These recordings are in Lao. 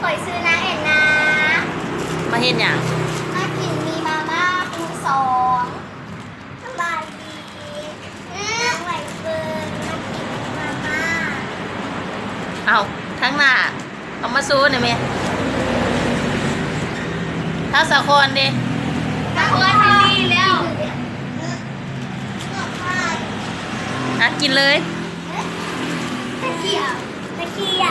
ຂ້ອຍຊື່ນາງແອນນາ. ມາເຮັດຫຍັງ? ມາກິນໝີ່ມາມ່າຄູສອງ. ສະບາຍດີ. ນ້ອງໃບເຟີນ ມາກິນໝີ່ມາມ່າ. ເອົ້າ ທາງໜ້າ ເອົາມາໂຊແດ່ແມ່. ທາງສາຄອນເດ? ສາຄອນດີແລ້ວ. ອ່ະ ກິນເລີຍ. ຕະເກີຍ ຕະເກີຍ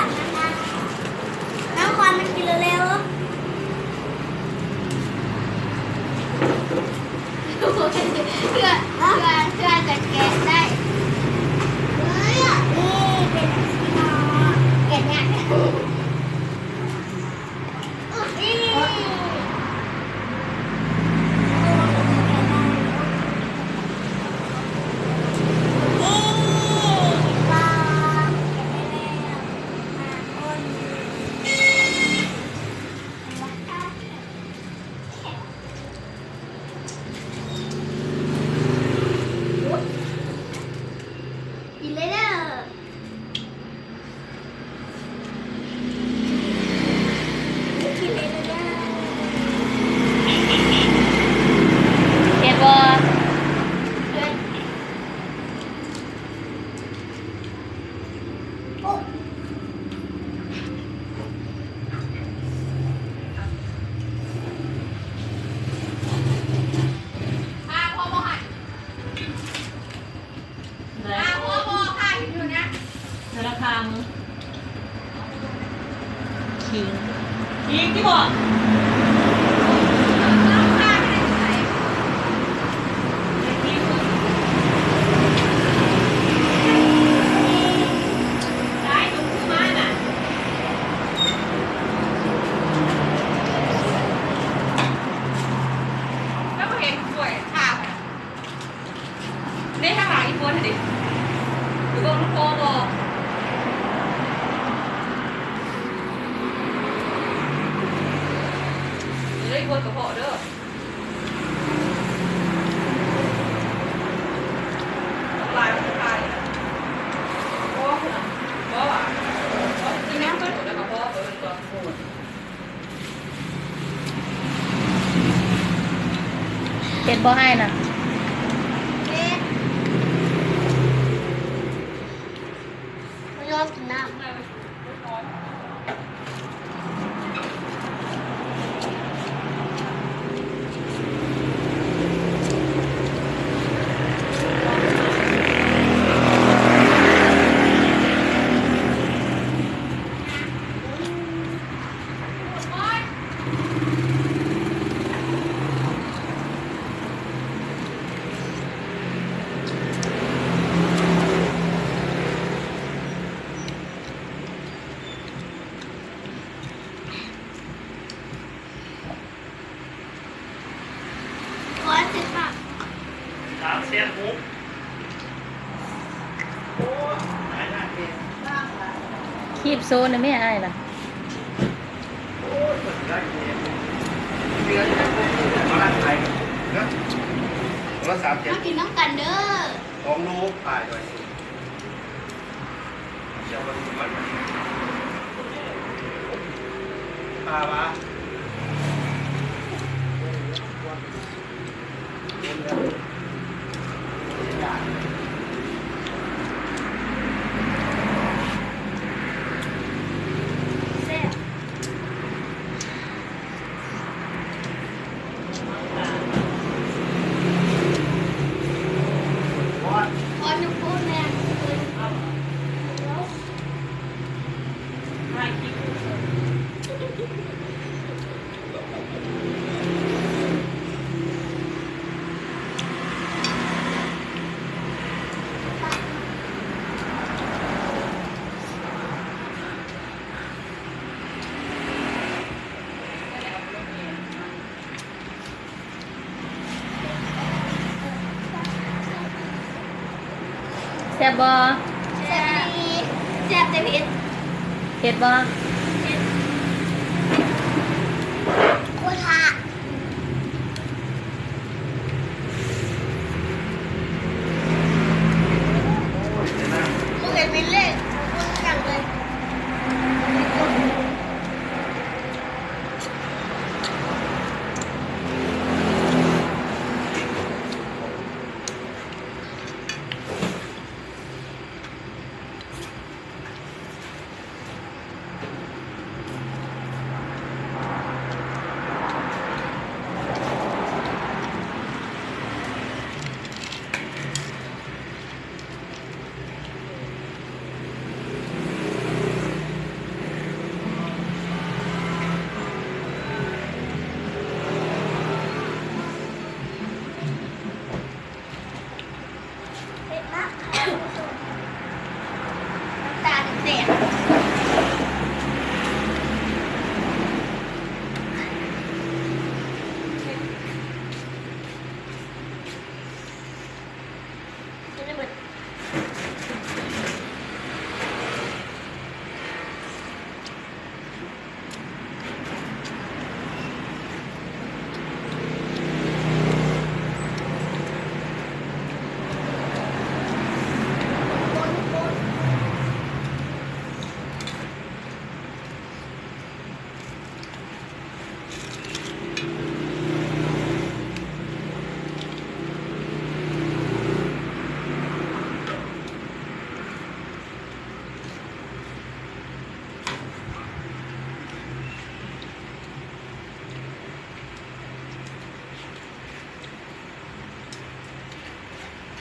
ນ້ຳຄວັນມັນກິນເລັວໆ. ເພື່ອ ເພື່ອ ເພື່ອຈະແກະໄດ້. ນີ້ເປັນ ແກະຍາກ. ກິນເລີຍເດີ. ເຜັດບໍ່? ເຜັດ. ໂອ້ ພາພໍ່ບໍ່ໃຫ້. ໄດ້ ສາລະຄາມ ຂີງ ຂີງຕິບໍ? ແລ້ວບໍ່ເຫັນກວຍ ເດ້ ທາງຫຼັງອີ່ຄົນຫັ້ນເດ້ ຢູ່ເບິ່ງມັນພໍບໍ່? ເອີຍ ກວດກະເພາະເດີ ຫຼາຍມັນຕາຍ ບໍ່ ບໍ່ຫວາ ກິນນ້ຳກ່ອນ ກວດກະເພາະ ເອີ ກວດກະເພາະ. ເຜັດບໍ່ອ້າຍນະ? ເຜັດ. ບໍ່ຍອມກິນນ້ຳ. ສາມແສນຫົກ. ໂອ້ຍ ຕາຍຍາກແທ້. ຄີບໂຊນະແມ່ອ້າຍລະ. ໂອ້ຍ ເພິ່ນໄດ້ແຮງ ເດືອນແລ້ວ ເພິ່ນມາລັກໄປເນາະ. ໂທລະສັບເຈັດ ມາກິນນຳກັນເດີ ສອງໂລ ພາຍໄວ້. ແຊບ. ແຊບບໍ່? ແຊບອີ່ຫຼີ. ແຊບແຕ່ເຜັດ. ເຜັດບໍ່?